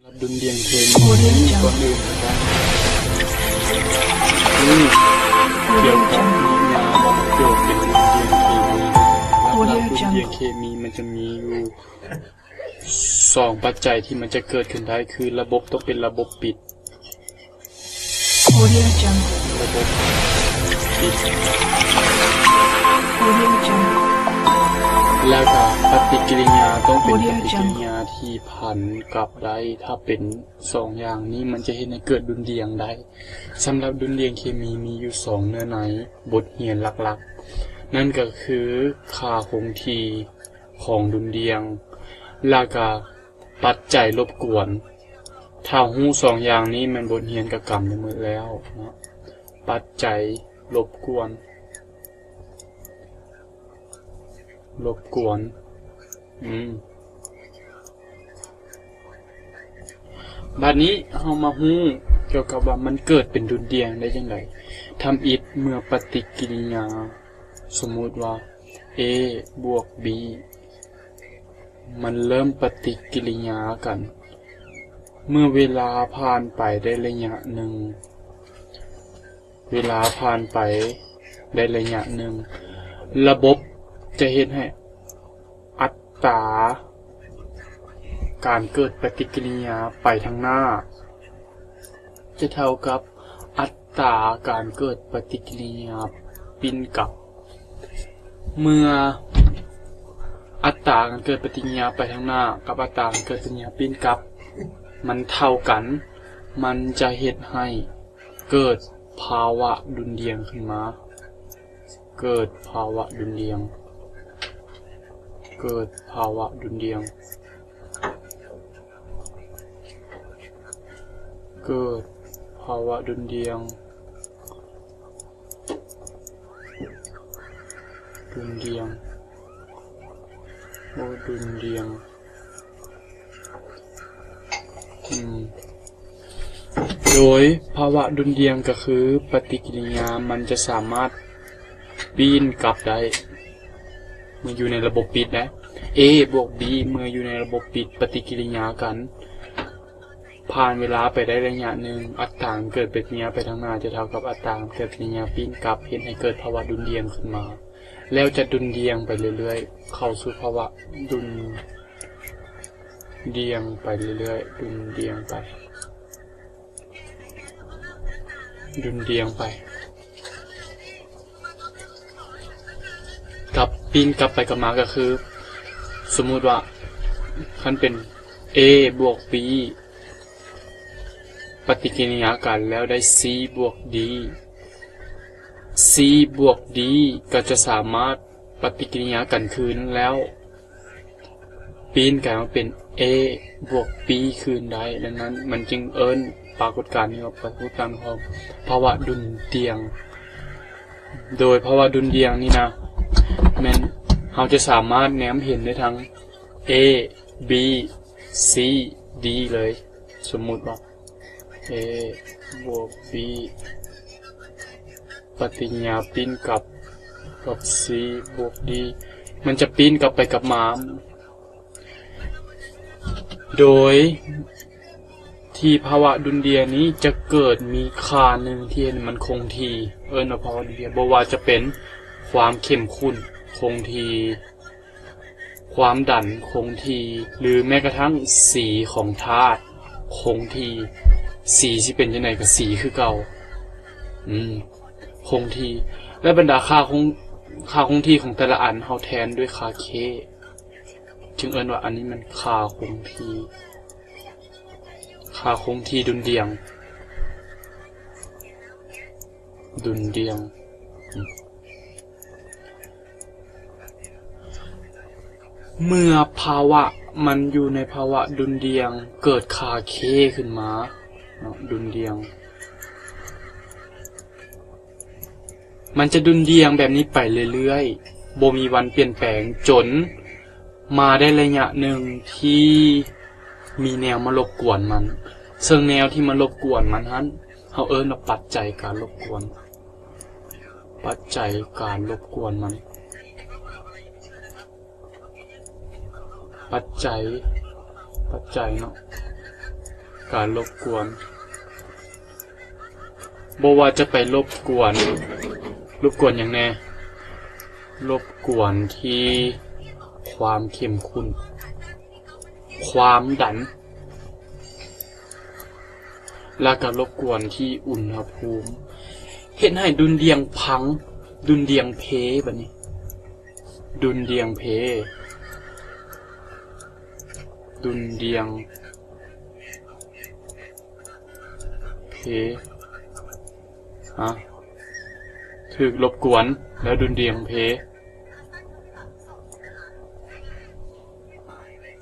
ດຸນດ່ຽງເຄມີ ກ່ອນອື່ນກໍຕ້ອງຮູ້ກ່ຽວກັບນິຍາມວ່າມັນເກີດເປັນດຸນດ່ຽງເຄມີ. ສຳລັບດຸນດ່ຽງເຄມີມັນຈະມີຢູ່ສອງປັດໄຈທີ່ມັນຈະເກີດຂຶ້ນໄດ້ ຄືລະບົບຕ້ອງເປັນລະບົບປິດ ລະບົບປິດ ແລ້ວກໍປະຕິກິລິຍາຕ້ອງເປັນປະຕິກິລິຍາທີ່ຜັນກັບໄດ້ ຖ້າເປັນສອງຢ່າງນີ້ມັນຈະເຮັດໃຫ້ເກີດດຸນດ່ຽງໄດ້. ສຳລັບດຸນດ່ຽງເຄມີມີຢູ່ສອງເນື້ອໃນ ບົດຮຽນຫຼັກໆ ນັ້ນກໍຄືຄ່າຄົງທີ່ຂອງດຸນດ່ຽງ ແລ້ວກໍປັດໄຈລົບກວນ. ຖ້າຮູ້ສອງຢ່າງນີ້ແມ່ນບົດຮຽນກໍກຳໄດ້ໝົດແລ້ວເນາະ ປັດໄຈລົບກວນ ລົບກວນ ອືມ ບາດນີ້ເຮົາມາຮູ້ກ່ຽວກັບວ່າມັນເກີດເປັນດຸນດ່ຽງໄດ້ຈັ່ງໃດ. ທຳອິດເມື່ອປະຕິກິລິຍາ ສົມມຸດວ່າ A ບວກ B ມັນເລີ່ມປະຕິກິລິຍາກັນ ເມື່ອເວລາຜ່ານໄປໄດ້ໄລຍະໜຶ່ງ ເວລາຜ່ານໄປໄດ້ໄລຍະໜຶ່ງ ລະບົບຈະເຮັດໃຫ້ອັດຕາການເກີດປະຕິກິລິຍາໄປທາງໜ້າ ຈະເທົ່າກັບອັດຕາການເກີດປະຕິກິລິຍາປິ່ນກັບ. ເມື່ອອັດຕາການເກີດປະຕິກິລິຍາໄປທາງໜ້າກັບອັດຕາການເກີດປະຕິກິລິຍາປິ່ນກັບມັນເທົ່າກັນ ມັນຈະເຮັດໃຫ້ເກີດພາວະດຸນດ່ຽງຂຶ້ນມາ. ເກີດພາວະດຸນດ່ຽງ ເກີດພາວະດຸນດ່ຽງ ເກີດພາວະດຸນດ່ຽງ ດຸນດ່ຽງ ໂອ້ ດຸນດ່ຽງ ອືມ ໂດຍພາວະດຸນດ່ຽງກໍຄືປະຕິກິລິຍາມັນຈະສາມາດປີ້ນກັບໄດ້ ເມື່ອຢູ່ໃນລະບົບປິດນະ A ບວກ B ເມື່ອຢູ່ໃນລະບົບປິດ ປະຕິກິລິຍາກັນ ຜ່ານເວລາໄປໄດ້ໄລຍະໜຶ່ງ ອັດຕາການເກີດປະຕິກິລິຍາໄປທາງໜ້າຈະເທົ່າກັບອັດຕາການເກີດປະຕິກິລິຍາປີ້ນກັບ ເຮັດໃຫ້ເກີດພາວະດຸນດ່ຽງຂຶ້ນມາ ແລ້ວຈະດຸນດ່ຽງໄປເລື້ອຍໆ ເຂົ້າສູ່ພາວະດຸນດ່ຽງໄປເລື້ອຍໆ ດຸນດ່ຽງໄປ ດຸນດ່ຽງໄປ ກັບ ປີ້ນກັບໄປກັບມາກໍຄື ສົມມຸດວ່າ ຄັນເປັນ A ບວກ B ປະຕິກິລິຍາກັນແລ້ວໄດ້ C ບວກ D, C ບວກ D ກໍຈະສາມາດປະຕິກິລິຍາກັນຄືນແລ້ວ ປີ້ນກາຍມາເປັນ A ບວກ B ຄືນໄດ້. ດັ່ງນັ້ນມັນຈຶ່ງເອີ້ນປາກົດການນີ້ວ່າປາກົດການຂອງພາວະດຸນດ່ຽງ. ໂດຍພາວະດຸນດ່ຽງນີ້ນະ ແມ່ນເຮົາຈະສາມາດແນມເຫັນໄດ້ທັງ A, B, C, D ເລີຍ. ສົມມຸດວ່າ A ບວກ B ປະຕິກິລິຍາປີ້ນກັບກັບ C ບວກ D ມັນຈະປີ້ນກັບໄປກັບມາ ໂດຍທີ່ພາວະດຸນດ່ຽງນີ້ຈະເກີດມີຄ່າໜຶ່ງທີ່ເຮັດໃຫ້ມັນຄົງທີ່ ເອີ້ນວ່າພາວະດຸນດ່ຽງ ບໍ່ວ່າຈະເປັນຄວາມເຂັ້ມຂຸ້ນຄົງທີ່ ຄວາມດັນຄົງທີ່ ຫຼື ແມ້ກະທັ່ງສີຂອງທາດຄົງທີ່ ສີຊິເປັນຈັ່ງໃດກໍສີຄືເກົ່າ ອືມ ຄົງທີ່ ແລະ ບັນດາຄ່າຄົງ ຄ່າຄົງທີ່ຂອງແຕ່ລະອັນເຮົາແທນດ້ວຍຄ່າ K ຈຶ່ງເອີ້ນວ່າອັນນີ້ແມ່ນຄ່າຄົງທີ່ ຄ່າຄົງທີ່ດຸນດ່ຽງ ດຸນດ່ຽງ. ເມື່ອພາວະມັນຢູ່ໃນພາວະດຸນດ່ຽງ ເກີດຄ່າ K ຂຶ້ນມາເນາະ ດຸນດ່ຽງ ມັນຈະດຸນດ່ຽງແບບນີ້ໄປເລື້ອຍໆ ບໍ່ມີວັນປ່ຽນແປງ ຈົນມາໄດ້ໄລຍະໜຶ່ງທີ່ມີແນວມາລົບກວນມັນ ເຊິ່ງແນວທີ່ມາລົບກວນມັນຫັ້ນ ເຮົາເອີ້ນວ່າປັດໄຈການລົບກວນ ປັດໄຈການລົບກວນມັນ ປັດໄຈ ປັດໄຈເນາະ ການລົບກວນ ບໍ່ວ່າຈະໄປລົບກວນ ລົບກວນຫຍັງແດ່? ລົບກວນທີ່ຄວາມເຂັ້ມຂຸ້ນ ຄວາມດັນ ແລ້ວກໍລົບກວນທີ່ອຸນຫະພູມ ເຮັດໃຫ້ດຸ່ນດ່ຽງພັງ ດຸ່ນດ່ຽງເພ ບັດນີ້ ດຸ່ນດ່ຽງເພ ດຸ່ນດ່ຽງ ເພ ຮະ ຖືກລົບກວນ ແລ້ວດຸ່ນດ່ຽງເພ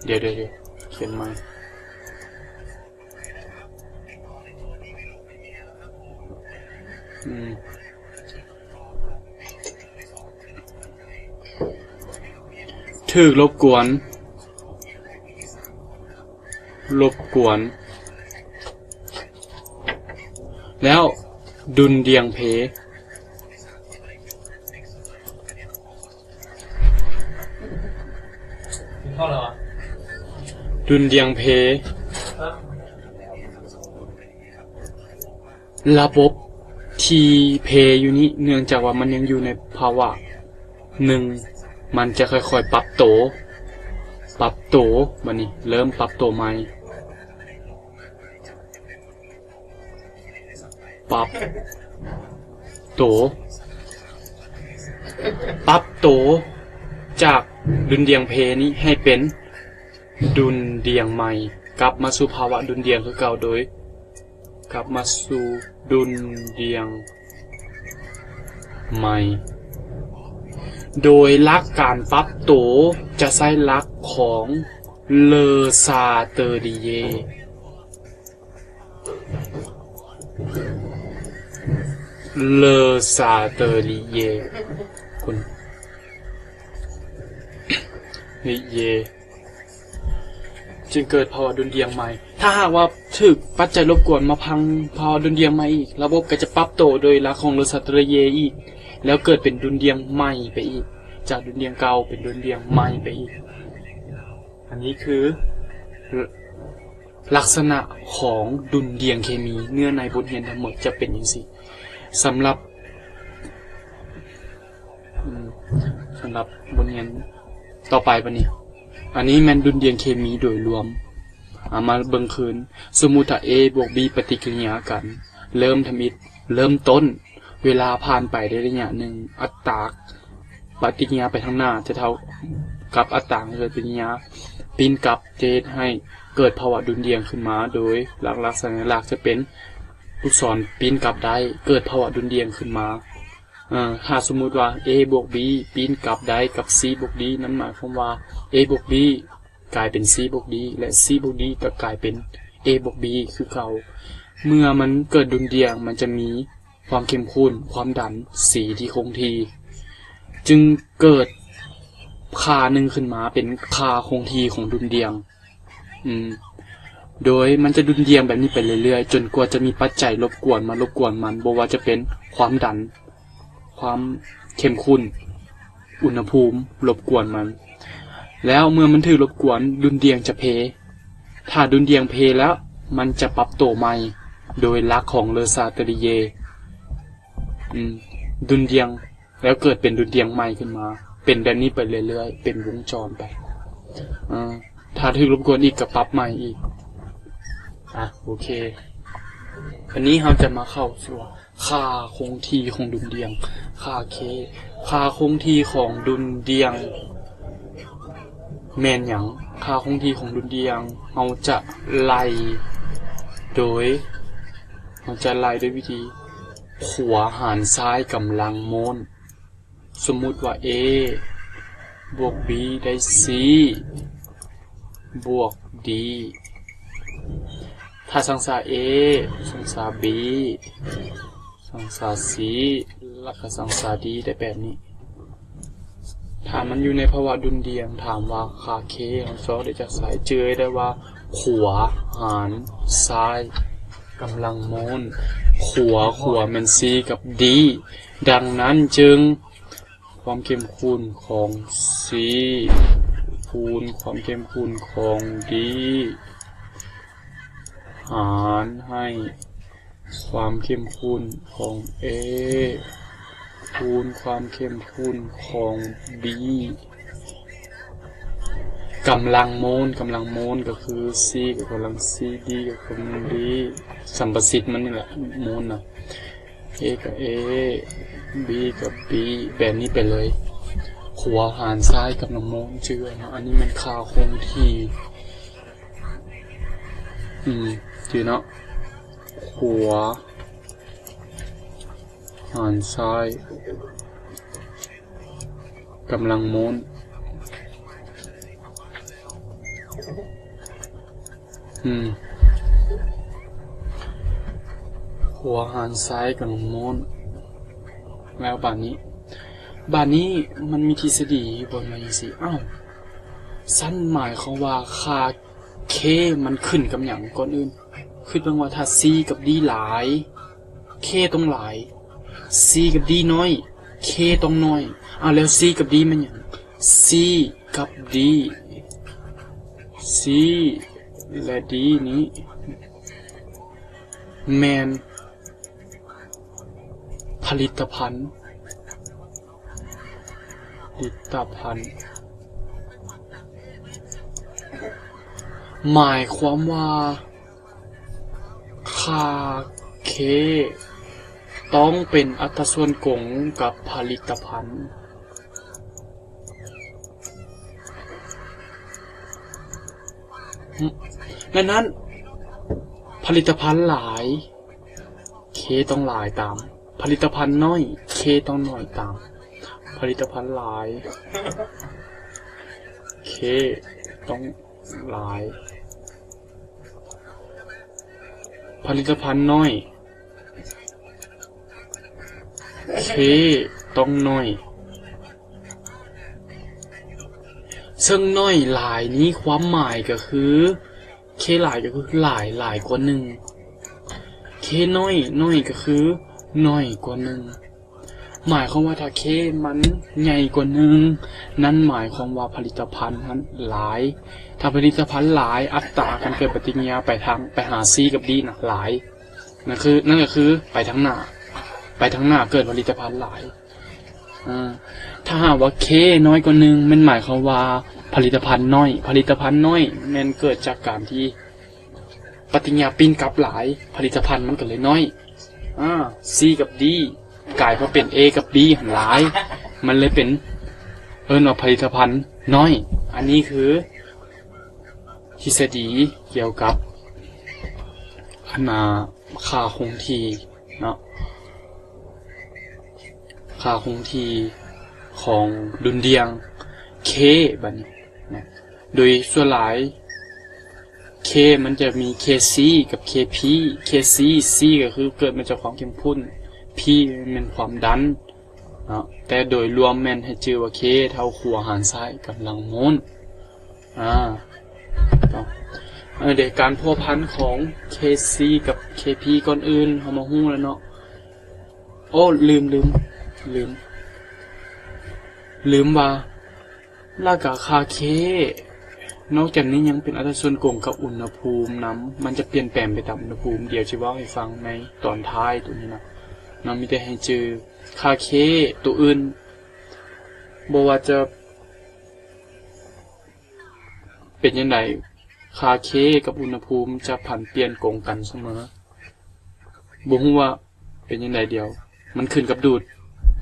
ດຽວໆໆ ຂຽນໃໝ່ ອືມ ຖືກລົບກວນ ລົບກວນ ແລ້ວດຸ່ນດ່ຽງເພ ດຸ່ນດ່ຽງເພ ລະບົບທີ່ເພຢູ່ນີ້ ເນື່ອງຈາກວ່າມັນຍັງຢູ່ໃນພາວະໜຶ່ງ ມັນຈະຄ່ອຍໆປັບໂຕ ປັບໂຕ ບັດນີ້ເລີ່ມປັບໂຕໃໝ່ ປັບໂຕ ປັບໂຕຈາກດຸ່ນດ່ຽງເພນີ້ໃຫ້ເປັນດຸ່ນດ່ຽງໃໝ່ ກັບມາສູ່ພາວະດຸ່ນດ່ຽງຄືເກົ່າ ໂດຍ ກັບມາສູ່ດຸ່ນດ່ຽງໃໝ່ ໂດຍຫຼັກການປັບໂຕຈະໃຊ້ຫຼັກຂອງ Le Châtelier Le Châtelier ຄຸນ ລິເຢ ຈຶ່ງເກີດພາວະດຸ່ນດ່ຽງໃໝ່. ຖ້າຫາກວ່າຖືກປັດໄຈລົບກວນມາພັງພາວະດຸ່ນດ່ຽງໃໝ່ອີກ, ລະບົບກໍຈະປັບໂຕໂດຍຫຼັກຂອງ Le Châtelier ອີກ, ແລ້ວເກີດເປັນດຸ່ນດ່ຽງໃໝ່ໄປອີກ, ຈາກດຸ່ນດ່ຽງເກົ່າເປັນດຸ່ນດ່ຽງໃໝ່ໄປອີກ. ອັນນີ້ຄື ລັກສະນະຂອງດຸ່ນດ່ຽງເຄມີ ເນື້ອໃນບົດຮຽນທັງໝົດຈະເປັນຈັ່ງຊີ້. ສຳລັບ ອືມ ສຳລັບບົດຮຽນຕໍ່ໄປບັດນີ້ ອັນນີ້ແມ່ນດຸ່ນດ່ຽງເຄມີໂດຍລວມ. ເອົາມາເບິ່ງຄືນ. ສົມມຸດຖ້າ A ບວກ B ປະຕິກິລິຍາກັນ ເລີ່ມທຳອິດ ເລີ່ມຕົ້ນ ເວລາຜ່ານໄປໄດ້ໄລຍະໜຶ່ງ, ອັດຕາປະຕິກິລິຍາໄປທາງໜ້າຈະເທົ່າກັບອັດຕາເກີດປະຕິກິລິຍາປີ້ນກັບ ຈະເຮັດໃຫ້ເກີດພາວະດຸ່ນດ່ຽງຂຶ້ນມາ ໂດຍຫຼັກໆສັນຍາລັກຈະເປັນລູກສອນປີ້ນກັບໄດ້ ເກີດພາວະດຸ່ນດ່ຽງຂຶ້ນມາ. ເອີ ຖ້າສົມມຸດວ່າ A ບວກ B ປີ້ນກັບໄດ້ກັບ C ບວກ D ນັ້ນໝາຍຄວາມວ່າ A ບວກ B ກາຍເປັນ C ບວກ D ແລະ C ບວກ D ກໍກາຍເປັນ A ບວກ B ຄືເກົ່າ. ເມື່ອມັນເກີດດຸ່ນດ່ຽງ ມັນຈະມີຄວາມເຂັ້ມຂຸ້ນ, ຄວາມດັນ, ສີທີ່ຄົງທີ່, ຈຶ່ງເກີດຄ່າໜຶ່ງຂຶ້ນມາເປັນຄ່າຄົງທີ່ຂອງດຸ່ນດ່ຽງ. ອືມ ໂດຍມັນຈະດຸ່ນດ່ຽງແບບນີ້ໄປເລື້ອຍໆ ຈົນກວ່າຈະມີປັດໄຈລົບກວນມາລົບກວນມັນ, ບໍ່ວ່າຈະເປັນຄວາມດັນ, ຄວາມເຂັ້ມຂຸ້ນ, ອຸນຫະພູມລົບກວນມັນ. ແລ້ວເມື່ອມັນຖືກລົບກວນ, ດຸ່ນດ່ຽງຈະເພ. ຖ້າດຸ່ນດ່ຽງເພແລ້ວ, ມັນຈະປັບໂຕໃໝ່ໂດຍຫຼັກຂອງ Le Châtelier. ອືມ ດຸ່ນດ່ຽງ ແລ້ວເກີດເປັນດຸ່ນດ່ຽງໃໝ່ຂຶ້ນມາ ເປັນແບບນີ້ໄປເລື້ອຍໆ ເປັນວົງຈອນໄປ. ເອີ ຖ້າຖືກລົບກວນອີກກໍປັບໃໝ່ອີກ. ອ່ະ ໂອເຄ ອັນນີ້ເຮົາຈະມາເຂົ້າສູ່ຄ່າຄົງທີ່ຂອງດຸ່ນດ່ຽງ ຄ່າ K. ຄ່າຄົງທີ່ຂອງດຸ່ນດ່ຽງແມ່ນຫຍັງ? ຄ່າຄົງທີ່ຂອງດຸ່ນດ່ຽງ ເຮົາຈະໄລ່ໂດຍ ເຮົາຈະໄລ່ດ້ວຍວິທີ ຂວາຫານຊ້າຍກຳລັງໂມນ. ສົມມຸດວ່າ A ບວກ B ໄດ້ C ບວກ D. ຖ້າສັງສາ A ສັງສາ B ສັງສາ C ແລ້ວກໍສັງສາ D ໄດ້ແບບນີ້. ຖ້າມັນຢູ່ໃນພາວະດຸ່ນດ່ຽງ, ຖາມວ່າຄ່າ K ເຮົາຊອກໄດ້ຈາກໃສ? ຈື່ໄດ້ວ່າ ຂວາຫານຊ້າຍກຳລັງໂມນ. ຂວາ, ຂວາແມ່ນ C ກັບ D. ດັ່ງນັ້ນຈຶ່ງ ຄວາມເຂັ້ມຂຸ້ນຂອງ C ຄູນຄວາມເຂັ້ມຂຸ້ນຂອງ D ເ ຫານໃຫ້ຄວາມເຂັ້ມຂຸ້ນຂອງ A ຄູນຄວາມເຂັ້ມຂຸ້ນຂອງ B ກຳລັງໂມນ, ກຳລັງໂມນກໍຄື C ກໍກຳລັງ C, D ກໍກຳລັງ D, ສຳປະສິດມັນນີ້ແຫຼະ ໂມນນະ. A ກັບ A, B ກັບ B ແບບນີ້ໄປເລີຍ. ຂວາຫານຊ້າຍກຳລັງໂມນ ຈື່ໄວ້ເນາະ, ອັນນີ້ແມ່ນຄ່າຄົງທີ່. ອືມ ຈື່ເນາະ, ຂວາຫານຊ້າຍກຳລັງໂມນ. ອືມ ຂວາຫານຊ້າຍກຳລັງໂມນ. ແລ້ວບາດນີ້ ບາດນີ້ມັນມີທິດສະດີຢູ່ບ່ອນວ່າຈັ່ງຊີ້. ອ້າວ ຊັ້ນໝາຍຄວາມວ່າຄ່າ K ມັນຂຶ້ນກັບຫຍັງ? ກ່ອນອື່ນ ຄິດເບິ່ງວ່າຖ້າ C ກັບ D ຫຼາຍ K ຕ້ອງຫຼາຍ, C ກັບ D ນ້ອຍ K ຕ້ອງນ້ອຍ. ເອົາ ແລ້ວ C ກັບ D ແມ່ນຫຍັງ? C ກັບ D, C ແລະ D ນີ້ແມ່ນຜະລິດຕະພັນ, ຜະລິດຕະພັນ ໝາຍຄວາມວ່າ ຄ່າ K ຕ້ອງເປັນອັດຕາສ່ວນກົງກັບຜະລິດຕະພັນ. ດັ່ງນັ້ນ ຜະລິດຕະພັນຫຼາຍ K ຕ້ອງຫຼາຍຕາມ, ຜະລິດຕະພັນນ້ອຍ K ຕ້ອງນ້ອຍຕາມ, ຜະລິດຕະພັນຫຼາຍ K ຕ້ອງ ຫຼາຍ, ຜະລິດຕະພັນນ້ອຍ K ຕ້ອງນ້ອຍ. ເຊິ່ງນ້ອຍຫຼາຍນີ້ ຄວາມໝາຍກໍຄື K ຫຼາຍກໍຄືຫຼາຍ, ຫຼາຍກວ່າໜຶ່ງ, K ນ້ອຍ, ນ້ອຍກໍຄືນ້ອຍກວ່າໜຶ່ງ. ໝາຍຄວາມວ່າຖ້າ K ມັນໃຫຍ່ກວ່າໜຶ່ງ, ນັ້ນໝາຍຄວາມວ່າຜະລິດຕະພັນຫັ້ນຫຼາຍ. ຖ້າຜະລິດຕະພັນຫຼາຍ, ອັດຕາການເກີດປະຕິກິລິຍາໄປທາງ, ໄປຫາ C ກັບ D ນະຫຼາຍ. ນັ້ນຄື, ນັ້ນກໍຄືໄປທາງໜ້າ, ໄປທາງໜ້າເກີດຜະລິດຕະພັນຫຼາຍ. ອາ, ຖ້າຫາກວ່າ K ນ້ອຍກວ່າໜຶ່ງ, ແມ່ນໝາຍຄວາມວ່າຜະລິດຕະພັນນ້ອຍ, ຜະລິດຕະພັນນ້ອຍແມ່ນເກີດຈາກການທີ່ ປະຕິກິລິຍາປີ້ນກັບຫຼາຍ, ຜະລິດຕະພັນມັນກໍເລີຍນ້ອຍ. ອາ, C ກັບ D ກາຍມາເປັນ A ກັບ B ຫັ້ນຫຼາຍ, ມັນເລີຍເປັນ ເອີ້ນວ່າຜະລິດຕະພັນນ້ອຍ. ອັນນີ້ຄືທິດສະດີກ່ຽວກັບ ອັນນ່າ ຄ່າຄົງທີ່ເນາະ, ຄ່າຄົງທີ່ຂອງດຸ່ນດ່ຽງ K ບັດນີ້ນະ. ໂດຍສ່ວນຫຼາຍ K ມັນຈະມີ Kc ກັບ Kp. Kc, C ກໍຄືເກີດມາຈາກຄວາມເຂັ້ມຂຸ້ນ, P ແມ່ນຄວາມດັນເນາະ, ແຕ່ໂດຍລວມແມ່ນໃຫ້ຈື່ວ່າ K ເທົ່າຂວາຫານຊ້າຍກຳລັງໂມນ. ອາ ເນາະ, ເອີ ເດ ການພົວພັນຂອງ Kc ກັບ Kp ກ່ອນອື່ນເຮົາມາຮູ້ແລ້ວເນາະ. ໂອ້ ລືມ, ລືມ, ລືມ, ລືມວ່າ ແລ້ວກະຄ່າ K ນອກຈາກນີ້ຍັງເປັນອັດຕາສ່ວນກົງກັບອຸນຫະພູມນຳ, ມັນຈະປ່ຽນແປງໄປຕາມອຸນຫະພູມ. ດຽວຈະເວົ້າໃຫ້ຟັງໃນຕອນທ້າຍໂຕນີ້ນະ, ເນາະ, ມີແຕ່ໃຫ້ຈື່ຄ່າ K ໂຕອື່ນ ບໍ່ວ່າຈະເປັນຈັ່ງໃດ, ຄ່າ K ກັບອຸນຫະພູມຈະຜັນປ່ຽນກົງກັນສະເໝີ. ບໍ່ຮູ້ວ່າເປັນຈັ່ງໃດ, ດຽວມັນຂຶ້ນກັບດູດ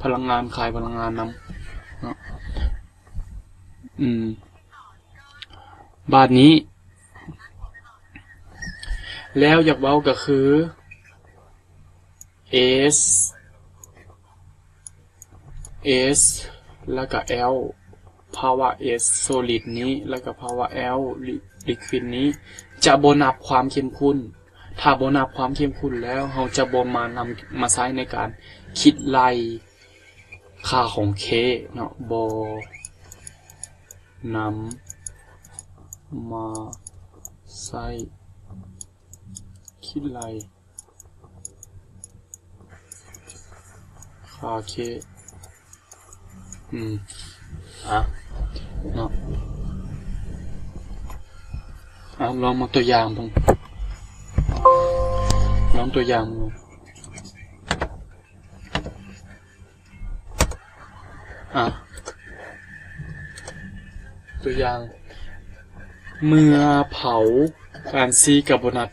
ພະລັງງານ, ຄາຍພະລັງງານນຳເນາະ. ອືມ ບາດນີ້ ແລ້ວຢາກເວົ້າກໍຄື S, S ແລ້ວກໍ L, ພາວະ S solid ນີ້ ແລ້ວກໍພາວະ L liquid ນີ້ ຈະບໍ່ນັບຄວາມເຂັ້ມຂຸ້ນ. ຖ້າບໍ່ນັບຄວາມເຂັ້ມຂຸ້ນແລ້ວ ເຮົາຈະບໍ່ມານຳມາໃຊ້ໃນການຄິດໄລ່ຄ່າຂອງ K ເນາະ, ບໍ່ນຳມາໃຊ້ຄິດໄລ່ ຄ່າ K. ອືມ ອ່ະ ເນາະ, ອ່ະ ລອງມາຕົວຢ່າງເບິ່ງ. ຍກຕົວຢ່າງ ອ່ະ ຕົວຢ່າງ ເມື່ອເຜົາ ການຊີກັບໂບນັດ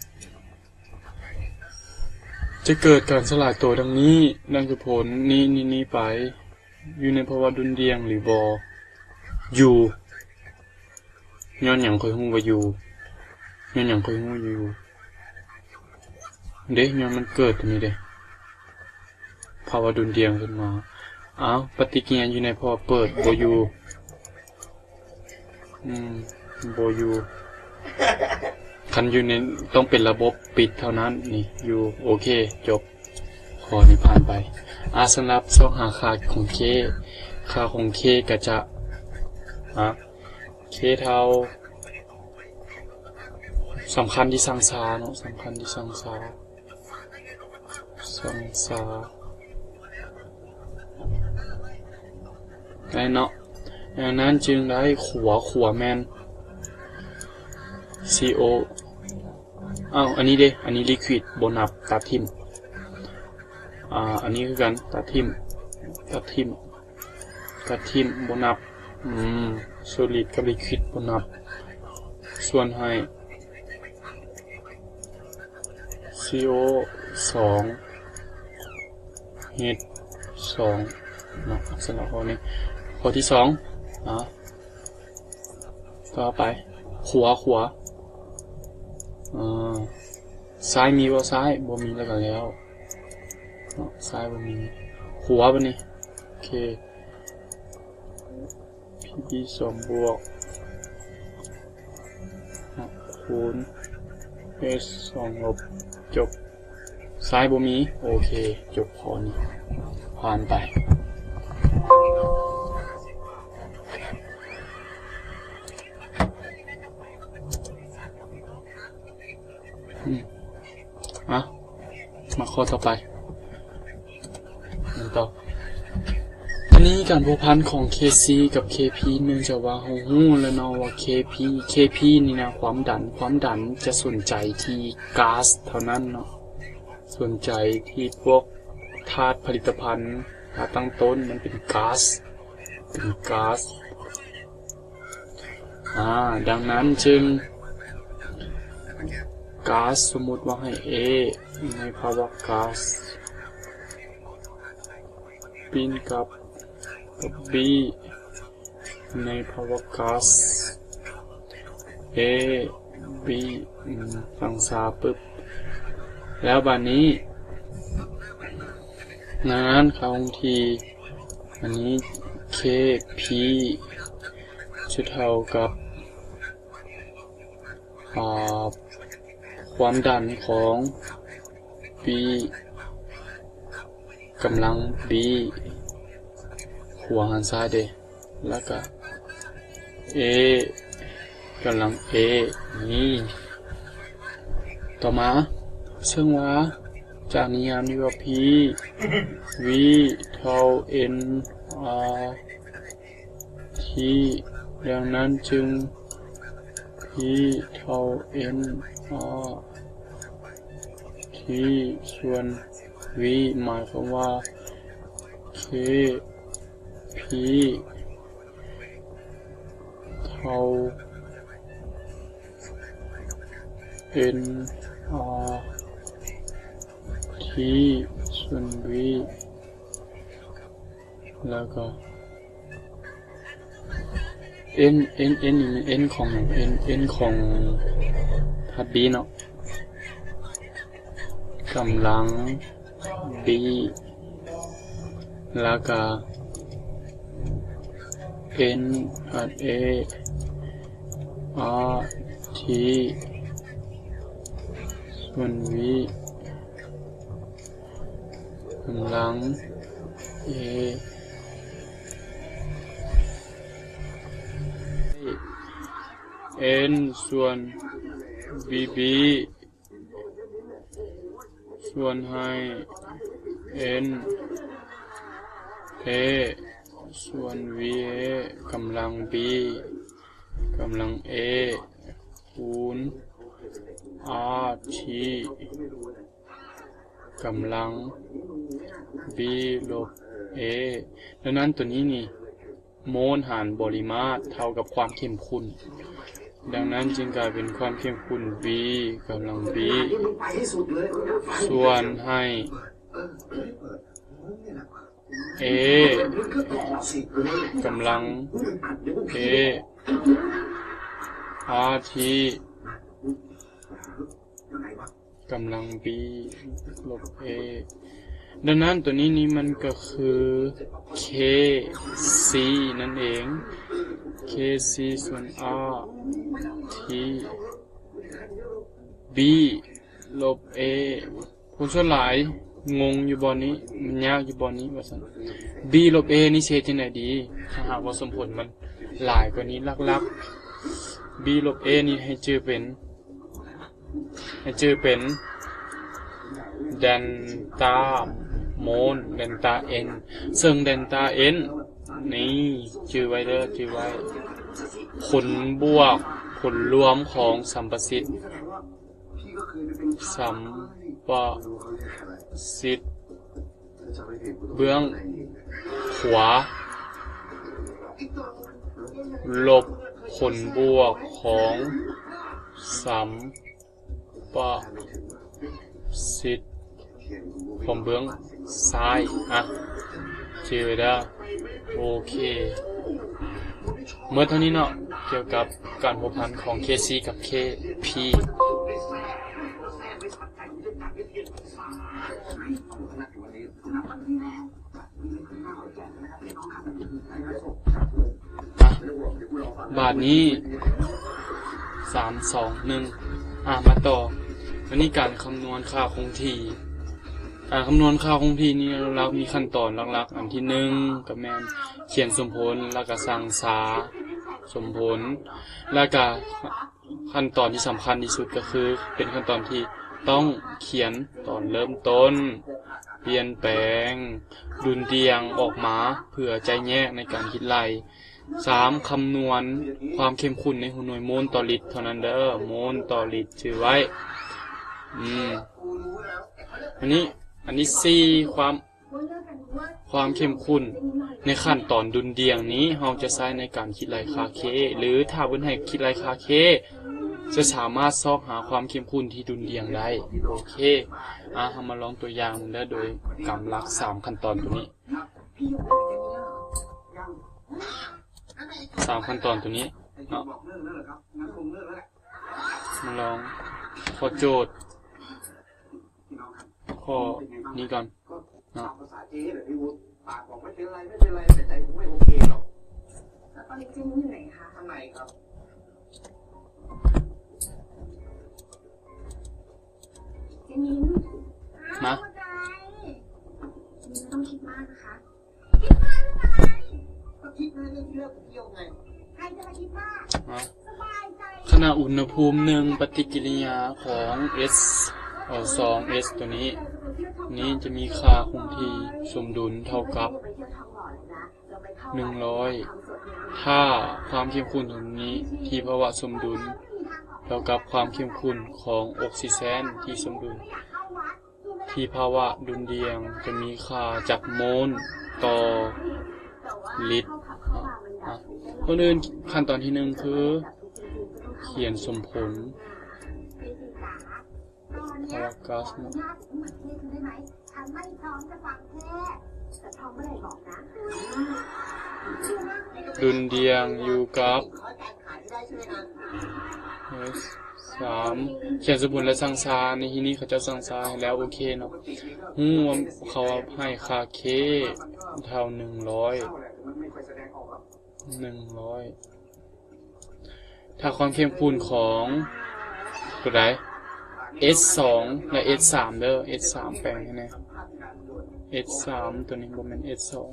ຈະເກີດການສະຫຼາຍໂຕດັ່ງນີ້, ດັ່ງຈະຜົນນີ້ ນີ້ ນີ້ໄປ ຢູ່ໃນພາວະດຸ່ນດ່ຽງຫຼືບໍ່? ຢູ່. ຍ້ອນຫຍັງຂ້ອຍຮູ້ວ່າຢູ່? ຍ້ອນຫຍັງຂ້ອຍຮູ້ຢູ່? ເດ້ ຍ້ອນມັນເກີດຕົວນີ້ເດ້ ພາວະດຸ່ນດ່ຽງຂຶ້ນມາ. ອ້າວ ປະຕິກິລິຍາຢູ່ໃນພາວະເປີດ ບໍ່ຢູ່. ອືມ ບໍ່ຢູ່. ຄັນຢູ່ໃນ ຕ້ອງເປັນລະບົບປິດເທົ່ານັ້ນ ນີ້ຢູ່. ໂອເຄ ຈົບ. ຂໍ້ນີ້ຜ່ານໄປ. ອາ ສຳລັບຊອກຫາຄ່າຂອງ K, ຄ່າຂອງ K ກໍຈະ ອາ K ເທົ່າ ສຳຄັນທີ່ຊັ່ງຊາເນາະ, ສຳຄັນທີ່ຊັ່ງຊາ. ສອງສາ ໄດ້ເນາະ. ດັ່ງນັ້ນຈຶ່ງໄດ້ຂົວ, ຂົວແມ່ນ C O. ອ້າວ ອັນນີ້ເດ? ອັນນີ້ liquid ບໍ່ນັບ, ຕັດຖິ້ມ. ອາ ອັນນີ້ຄືກັນ, ຕັດຖິ້ມ, ຕັດຖິ້ມ. ກະຖິ້ມບໍ່ນັບ. ອືມ solid ກັບ liquid ບໍ່ນັບ. ສ່ວນໃຫ້ CO ສອງ H ສອງເນາະ. ສຳລັບຂໍ້ນີ້ ຂໍ້ທີສອງ ອາ ຕໍ່ໄປ ຂົວ ຂົວ ອາ ຊາຍມີບໍ່? ຊາຍບໍ່ມີ ແລ້ວກໍແລ້ວເນາະ. ຊາຍບໍ່ມີ. ຂົວບາດນີ້ ໂອເຄ P B ສອງບວກ ຄູນ H ສອງລົບ ຈົບ. ຊາຍບໍ່ມີ. ໂອເຄ ຈົບຂໍ້ນີ້ ຜ່ານໄປ. ອືມ ອ່ະ ມາຂໍ້ຕໍ່ໄປ ເບິ່ງຕໍ່. ທີນີ້ການພົວພັນຂອງ Kc ກັບ Kp ເນື່ອງຈາກວ່າເຮົາຮູ້ແລ້ວເນາະວ່າ Kp Kp ນີ້ນະ ຄວາມດັນ, ຄວາມດັນຈະສົນໃຈທີ່ກາສເທົ່ານັ້ນເນາະ, ສົນໃຈທີ່ພວກທາດຜະລິດຕະພັນ, ທາດຕັ້ງຕົ້ນ ມັນເປັນກາສ, ເປັນກາສ. ອາ ດັ່ງນັ້ນຈຶ່ງ ກາສ ສົມມຸດວ່າໃຫ້ A ໃນພາວະກາສ ປິ່ນກັບ ກັບ B ໃນພາວະກາສ A B ອືມ ສັງສາປຶບ ແລ້ວບາດນີ້ ນັ້ນ ຄ່າຄົງທີ່ ອັນນີ້ Kp ຈະເທົ່າກັບ ອາ ຄວາມດັນຂອງ B ກຳລັງ B ຂົວຫັນຊ້າຍເດ ແລ້ວກະ A ກຳລັງ A ນີ້. ຕໍ່ມາ ເຊິ່ງວ່າຈາກນິຍາມນີ້ວ່າ P V ເທົ່າ N R T ດັ່ງນັ້ນຈຶ່ງ P ເທົ່າ N R T ສ່ວນ V ໝາຍຄວາມວ່າ K P ເທົ່າ N R T ສ່ວນ V ແລ້ວກໍ N N N ນີ້ແມ່ນ N ຂອງຫຍັງ? N N ຂອງທາດ B ເນາະ ກຳລັງ B ແລ້ວກະ N R A R T ສ່ວນ V ກຳລັງ A N ສ່ວນ B B ສ່ວນໃຫ້ N A ສ່ວນ V A ກຳລັງ B ກຳລັງ A ຄູນ R T ກຳລັງ B ລົບ A. ດັ່ງນັ້ນຕົວນີ້ນີ້ ໂມນຫານປະລິມາດເທົ່າກັບຄວາມເຂັ້ມຂຸ້ນ. ດັ່ງນັ້ນຈຶ່ງກາຍເປັນຄວາມເຂັ້ມຂຸ້ນ B ກຳລັງ B ສ່ວນໃຫ້ A ກຳລັງ A R T ກຳລັງ B ລົບ A. ດັ່ງນັ້ນຕົວນີ້ນີ້ມັນກໍຄື K C ນັ້ນເອງ K C ສ່ວນ R T B ລົບ A. ຄົນສ່ວນຫຼາຍງົງຢູ່ບ່ອນນີ້ ມັນຍາກຢູ່ບ່ອນນີ້ວ່າຊັ້ນ. B ລົບ A ນີ້ຊິເຮັດຈັ່ງໃດດີ? ຖ້າຫາກວ່າສົມຜົນມັນຫຼາຍກວ່ານີ້ ຫຼັກໆ B ລົບ A ນີ້ໃຫ້ຈື່ເປັນ ໃຫ້ຈື່ເປັນ delta ໂມນ delta N ເຊິ່ງ delta N ນີ້ຈື່ໄວ້ເດີ ຈື່ໄວ້ ຜົນບວກ ຜົນລວມຂອງສຳປະສິດ ສຳປະສິດເບື້ອງຂວາ ລົບຜົນບວກຂອງສຳປະສິດຂອງເບື້ອງຊ້າຍ. ອ່ະ ຈື່ໄວ້ເດີ. ໂອເຄ ໝົດເທົ່ານີ້ເນາະ ກ່ຽວກັບການພົວພັນຂອງ K C ກັບ K P. ອ່ະ ບາດນີ້ ສາມ ສອງ ໜຶ່ງ ອ່ະ ມາຕໍ່. ອັນນີ້ການຄຳນວນຄ່າຄົງທີ່. ການຄຳນວນຄ່າຄົງທີ່ນີ້ ເຮົາມີຂັ້ນຕອນຫຼັກໆ ອັນທີໜຶ່ງກໍແມ່ນຂຽນສົມຜົນ ແລ້ວກໍສ້າງສາສົມຜົນ ແລ້ວກໍຂັ້ນຕອນທີ່ສຳຄັນທີ່ສຸດກໍຄືເປັນຂັ້ນຕອນທີ່ຕ້ອງຂຽນຕອນເລີ່ມຕົ້ນ, ປ່ຽນແປງ, ດຸ່ນດ່ຽງອອກມາເພື່ອຈະແຍກໃນການຄິດໄລ່. ສາມ ຄຳນວນຄວາມເຂັ້ມຂຸ້ນໃນຫົວໜ່ວຍໂມນຕໍ່ລິດເທົ່ານັ້ນເດີ, ໂມນຕໍ່ລິດ ຈື່ໄວ້. ອືມ ອັນນີ້ ອັນທີສີ່ ຄວາມ ຄວາມເຂັ້ມຂຸ້ນໃນຂັ້ນຕອນດຸ່ນດ່ຽງນີ້ ເຮົາຈະໃຊ້ໃນການຄິດໄລ່ຄ່າ K ຫຼື ຖ້າເພິ່ນໃຫ້ຄິດໄລ່ຄ່າ K ຈະສາມາດຊອກຫາຄວາມເຂັ້ມຂຸ້ນທີ່ດຸ່ນດ່ຽງໄດ້. ໂອເຄ ອ່າ ເຮົາມາລອງຕົວຢ່າງເດີ ໂດຍກຳຫຼັກສາມຂັ້ນຕອນຕົວນີ້. ສາມຂັ້ນຕອນຕົວນີ້ເນາະ ມາລອງຂໍ້ໂຈດ ຂໍ້ນີ້ກ່ອນເນາະ. ມາ ຂະນະອຸນຫະພູມ ໜຶ່ງ ປະຕິກິລິຍາຂອງ S ເອົາ ສອງ S ຕົວນີ້ ນີ້ຈະມີຄ່າຄົງທີ່ສົມດຸນເທົ່າກັບ ໜຶ່ງຮ້ອຍ ຖ້າຄວາມເຂັ້ມຂຸ້ນຕົວນີ້ທີ່ພາວະສົມດຸນເທົ່າກັບຄວາມເຂັ້ມຂຸ້ນຂອງອົກຊີແຊນທີ່ສົມດຸນ ທີ່ພາວະດຸ່ນດ່ຽງຈະມີຄ່າຈັກໂມນຕໍ່ລິດ. ອາ ກ່ອນອື່ນ ຂັ້ນຕອນທີໜຶ່ງຄືຂຽນສົມຜົນ ພາວະກາສເນາະ. ດຸ່ນດ່ຽງຢູ່ກັບ ສາມ ຂຽນສົມຜົນ ແລະ ສ້າງສາ. ໃນທີ່ນີ້ເຂົາເຈົ້າສ້າງສາໃຫ້ແລ້ວ ໂອເຄເນາະ. ຮູ້ວ່າເຂົາໃຫ້ຄ່າ K ເທົ່າ ໜຶ່ງຮ້ອຍ ໜຶ່ງຮ້ອຍ ຖ້າຄວາມເຂັ້ມຂຸ້ນຂອງຕົວໃດ S ສອງ ແລະ S ສາມເດີ S ສາມແປງໃຫ້ແດ່ S ສາມ ຕົວນີ້ບໍ່ແມ່ນ S ສອງ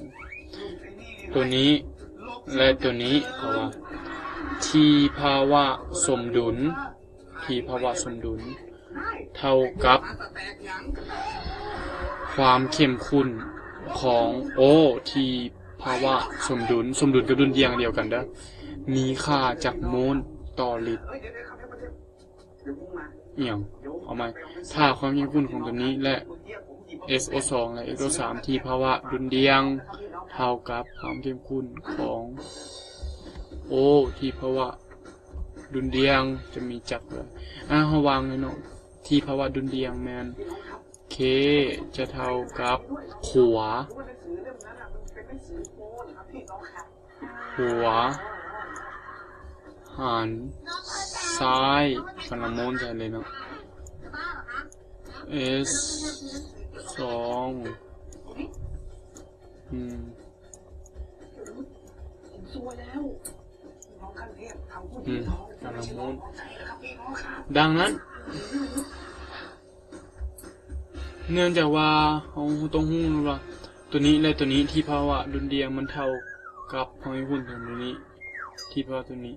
ຕົວນີ້ ແລະ ຕົວນີ້ ເພາະວ່າທີ່ພາວະສົມດຸນ ທີ່ພາວະສົມດຸນເທົ່າກັບຄວາມເຂັ້ມຂຸ້ນຂອງ O ທີ່ພາວະສົມດຸນ, ສົມດຸນກັບດຸ່ນດ່ຽງອັນດຽວກັນເດີ, ມີຄ່າຈັກໂມນຕໍ່ລິດ. ອີ່ຫຍັງ? ເອົາໃໝ່. ຖ້າຄວາມເຂັ້ມຂຸ້ນຂອງຕົວນີ້ ແລະ S O ສອງ ແລະ S O ສາມ ທີ່ພາວະດຸ່ນດ່ຽງເທົ່າກັບຄວາມເຂັ້ມຂຸ້ນຂອງ O ທີ່ພາວະດຸ່ນດ່ຽງຈະມີຈັກເລີຍ. ອາ ເຮົາວາງເລີຍເນາະ ທີ່ພາວະດຸ່ນດ່ຽງແມ່ນ K ຈະເທົ່າກັບຂວາ ຂວາຫານຊ້າຍ ກະນະໂມນໃສ່ເລີຍເນາະ S ສອງ ອືມ ອືມ ກະນະໂມນ. ດັ່ງນັ້ນ ເນື່ອງຈາກວ່າເຮົາຕ້ອງຮູ້ວ່າ ຕົວນີ້ ແລະ ຕົວນີ້ ທີ່ພາວະດຸ່ນດ່ຽງມັນເທົ່າກັບຄວາມເຂັ້ມຂຸ້ນຂອງຕົວນີ້ ທີ່ພາວະຕົວນີ້.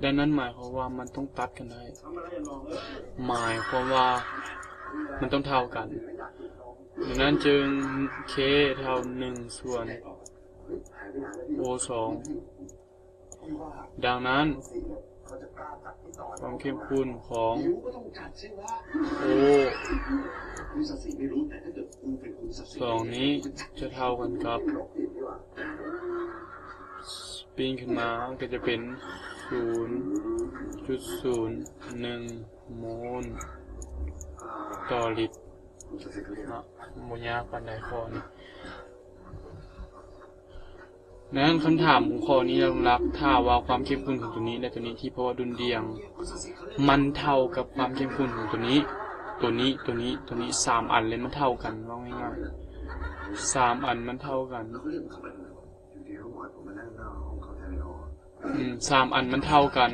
ດັ່ງນັ້ນໝາຍຄວາມວ່າມັນຕ້ອງຕັດກັນໄດ້ ໝາຍຄວາມວ່າມັນຕ້ອງເທົ່າກັນ. ດັ່ງນັ້ນຈຶ່ງ K ເທົ່າໜຶ່ງສ່ວນ O ສອງ. ດັ່ງນັ້ນ ຄວາມເຂັ້ມຂຸ້ນຂອງ O ສອງນີ້ຈະເທົ່າກັນກັບ ປີ້ນຂຶ້ນມາກໍຈະເປັນ ສູນຈຸດສູນໜຶ່ງໂມນຕໍ່ລິດເນາະ. ບໍ່ຍາກປານໃດຂໍ້ນີ້. ດັ່ງນັ້ນຄຳຖາມຂອງຂໍ້ນີ້ຫຼັກໆ ຖ້າວ່າຄວາມເຂັ້ມຂຸ້ນຂອງຕົວນີ້ ແລະ ຕົວນີ້ ທີ່ພາວະດຸ່ນດ່ຽງ ມັນເທົ່າກັບຄວາມເຂັ້ມຂຸ້ນຂອງຕົວນີ້ ຕົວນີ້ ຕົວນີ້ ຕົວນີ້ ສາມອັນເລີຍ ມັນເທົ່າກັນ ເວົ້າງ່າຍໆ ສາມອັນມັນເທົ່າກັນ. ອືມ ສາມອັນມັນເທົ່າກັນ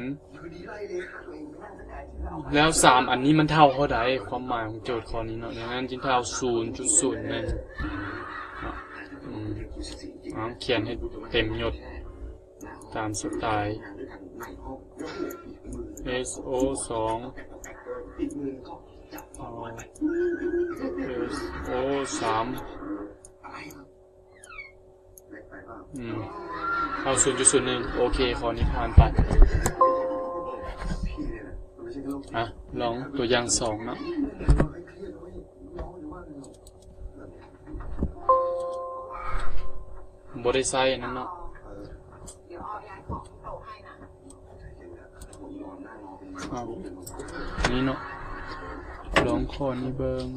ແລ້ວສາມອັນນີ້ມັນເທົ່າເທົ່າໃດ? ຄວາມໝາຍຂອງໂຈດຂໍ້ນີ້ເນາະ. ດັ່ງນັ້ນຈຶ່ງເທົ່າສູນຈຸດສູນໜຶ່ງເນາະ. ອືມ ເອົາ ຂຽນໃຫ້ເຕັມຍົດຕາມສະໄຕ S O ສອງ S O ສາມ ອືມ ເອົາສູນຈຸດສູນໜຶ່ງ ໂອເຄ ຂໍ້ນີ້ຜ່ານໄປ. ອ່ະ ລອງຕົວຢ່າງສອງເນາະ ບໍ່ໄດ້ໃຊ້ອັນນັ້ນເນາະ. ເອົາ ນີ້ເນາະ ລອງຂໍ້ນີ້ເບິ່ງ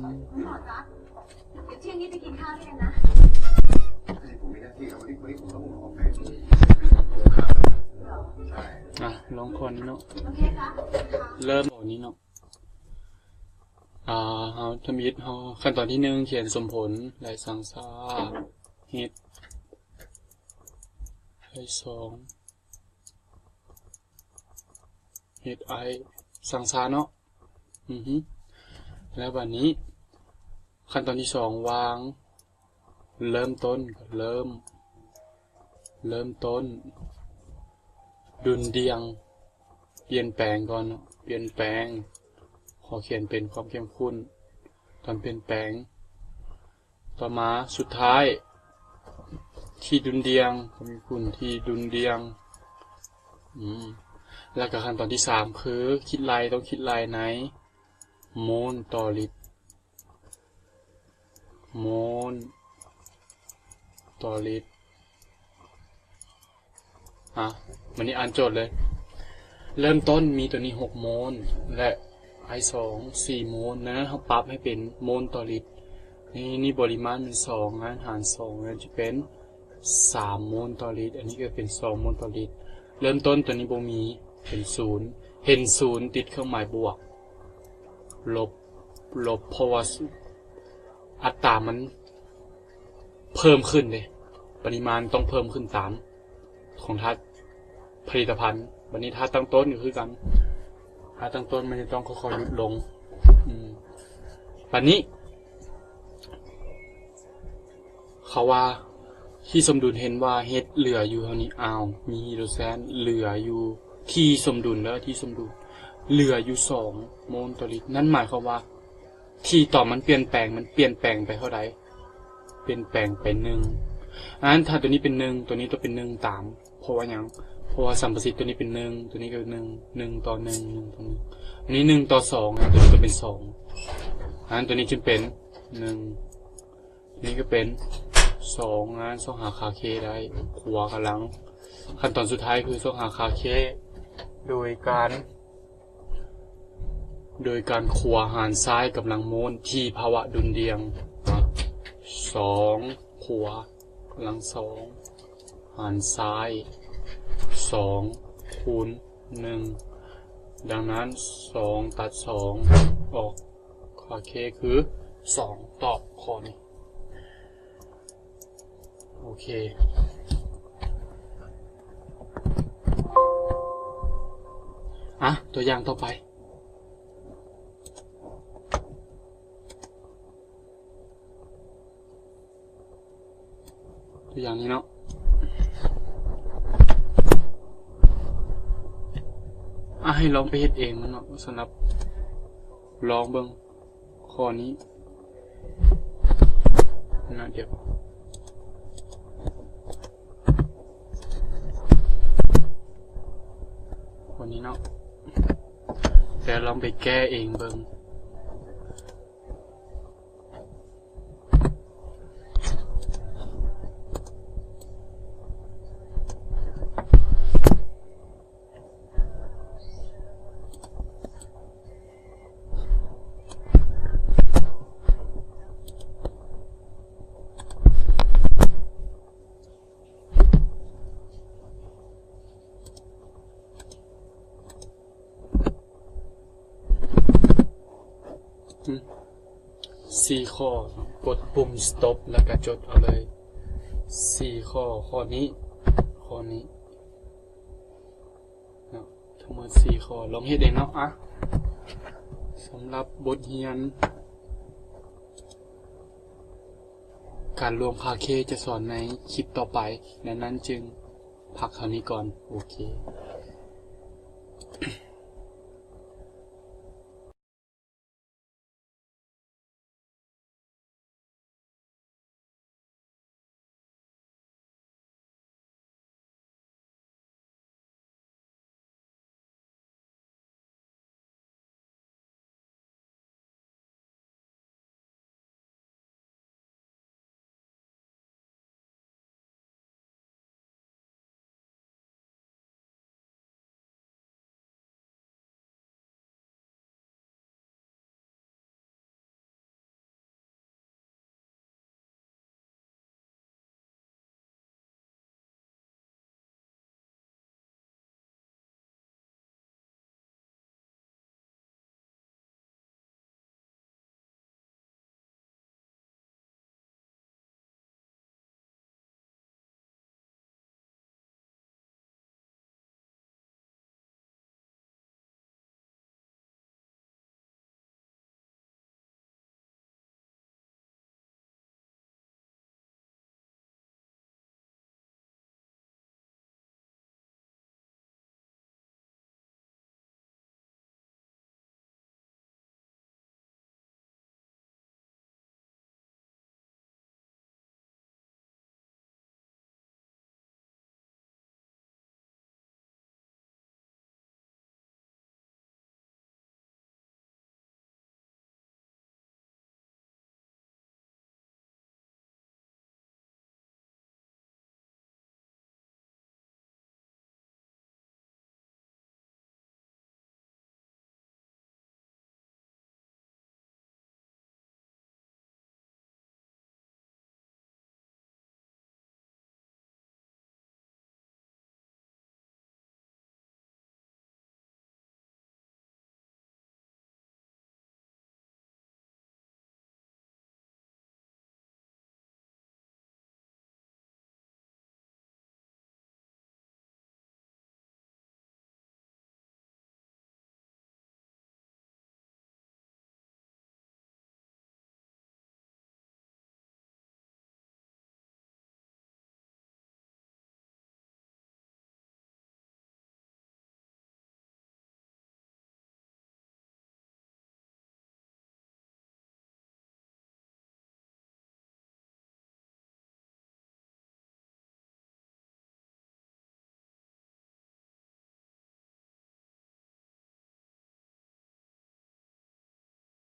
ອ່ະ ລອງຂໍ້ນີ້ເນາະ ເລີ່ມຂໍ້ນີ້ເນາະ. ອ່າ ເຮົາທຳອິດ ເຮົາ ຂັ້ນຕອນທີໜຶ່ງ ຂຽນສົມຜົນ ແລະ ສັງສາ ເຮັດ ໄອ ສອງ ເຮັດ ໄອ ສັງສາເນາະ. ອືຮຶ ແລ້ວບາດນີ້ ຂັ້ນຕອນທີສອງ ວາງ ເລີ່ມຕົ້ນ ເລີ່ມ ເລີ່ມຕົ້ນ ດຸ່ນດ່ຽງ ປ່ຽນແປງກ່ອນເນາະ ປ່ຽນແປງ ຂໍຂຽນເປັນຄວາມເຂັ້ມຂຸ້ນ ຕອນປ່ຽນແປງ. ຕໍ່ມາສຸດທ້າຍ ທີ່ດຸ່ນດ່ຽງ ຄວາມເຂັ້ມຂຸ້ນທີ່ດຸ່ນດ່ຽງ. ອືມ ແລ້ວກໍຂັ້ນຕອນທີສາມ ຄືຄິດໄລ່ ຕ້ອງຄິດໄລ່ໃນໂມນຕໍ່ລິດ ໂມນຕໍ່ລິດ. ອ່ະ ບາດນີ້ອ່ານໂຈດເລີຍ ເລີ່ມຕົ້ນມີຕົວນີ້ຫົກໂມນ ແລະ ໄອ ສອງ ສີ່ໂມນ. ດັ່ງນັ້ນເຮົາປັບໃຫ້ເປັນໂມນຕໍ່ລິດ. ນີ້ ນີ້ບໍລິມານແມ່ນສອງ ຫານສອງ ແລ້ວຈະເປັນສາມໂມນຕໍ່ລິດ. ອັນນີ້ກໍເປັນສອງໂມນຕໍ່ລິດ. ເລີ່ມຕົ້ນຕົວນີ້ບໍ່ມີ ເປັນສູນ ເຫັນສູນຕິດເຄື່ອງໝາຍບວກ ລົບ ລົບ ເພາະວ່າອັດຕາມັນເພີ່ມຂຶ້ນເດ້ ປະລິມານຕ້ອງເພີ່ມຂຶ້ນຕາມຂອງທາດຜະລິດຕະພັນ. ບາດນີ້ທາດຕັ້ງຕົ້ນກໍຄືກັນ ທາດຕັ້ງຕົ້ນມັນຈະຕ້ອງຄ່ອຍໆຫຼຸດລົງ. ອືມ ບາດນີ້ ເຂົາວ່າທີ່ສົມດຸນ ເຫັນວ່າເຮັດເຫຼືອຢູ່ເທົ່ານີ້ ອ້າວ ມີຮີໂດຣແຊນເຫຼືອຢູ່ທີ່ສົມດຸນເດີ ທີ່ສົມດຸນເຫຼືອຢູ່ສອງໂມນຕໍ່ລິດ. ນັ້ນໝາຍຄວາມວ່າທີ່ຕອນມັນປ່ຽນແປງ ມັນປ່ຽນແປງໄປເທົ່າໃດ? ປ່ຽນແປງໄປໜຶ່ງ. ອັນນັ້ນ ຖ້າຕົວນີ້ເປັນໜຶ່ງ ຕົວນີ້ຕ້ອງເປັນໜຶ່ງຕາມ ເພາະວ່າຫຍັງ? ເພາະວ່າສຳປະສິດຕົວນີ້ເປັນໜຶ່ງ ຕົວນີ້ກໍໜຶ່ງ ໜຶ່ງຕໍ່ໜຶ່ງ ໜຶ່ງຕໍ່ໜຶ່ງ ອັນນີ້ໜຶ່ງຕໍ່ສອງ ຕົວນີ້ຕ້ອງເປັນສອງ. ອັນນັ້ນຕົວນີ້ຈຶ່ງເປັນໜຶ່ງ ນີ້ກໍເປັນສອງງານ ຊອກຫາຄ່າ K ໄດ້ ຂົວກຳລັງ. ຂັ້ນຕອນສຸດທ້າຍຄືຊອກຫາຄ່າ K ໂດຍການ ໂດຍການຂົວຫານຊ້າຍກຳລັງໂມນທີ່ພາວະດຸ່ນດ່ຽງ ສອງຂົວກຳລັງສອງຫານຊ້າຍສອງຄູນໜຶ່ງ. ດັ່ງນັ້ນ ສອງຕັດສອງອອກ ຄ່າ K ຄືສອງ. ຕອບຂໍ້ນີ້. ໂອເຄ ອ່ະ ຕົວຢ່າງຕໍ່ໄປ. ຕົວຢ່າງນີ້ເນາະ. ອ່ະ ໃຫ້ລອງໄປເຮັດເອງມັນເນາະ. ສຳລັບ ລອງເບິ່ງ ຂໍ້ນີ້ນະ ດຽວ ຂໍ້ນີ້ເນາະ ແຕ່ລອງໄປແກ້ເອງເບິ່ງ. ສີ່ຂໍ້ ກົດປຸ່ມ stop ແລ້ວກະຈົດເອົາເລີຍ ສີ່ຂໍ້. ຂໍ້ນີ້ ຂໍ້ນີ້ ເນາະ ທັງໝົດສີ່ຂໍ້. ລອງເຮັດເອງເນາະ. ອ່ະ ສຳລັບບົດຮຽນການລວມຄ່າ K ຈະສອນໃນຄລິບຕໍ່ໄປ, ດັ່ງນັ້ນຈຶ່ງພັກເທົ່ານີ້ກ່ອນ. ໂອເຄ.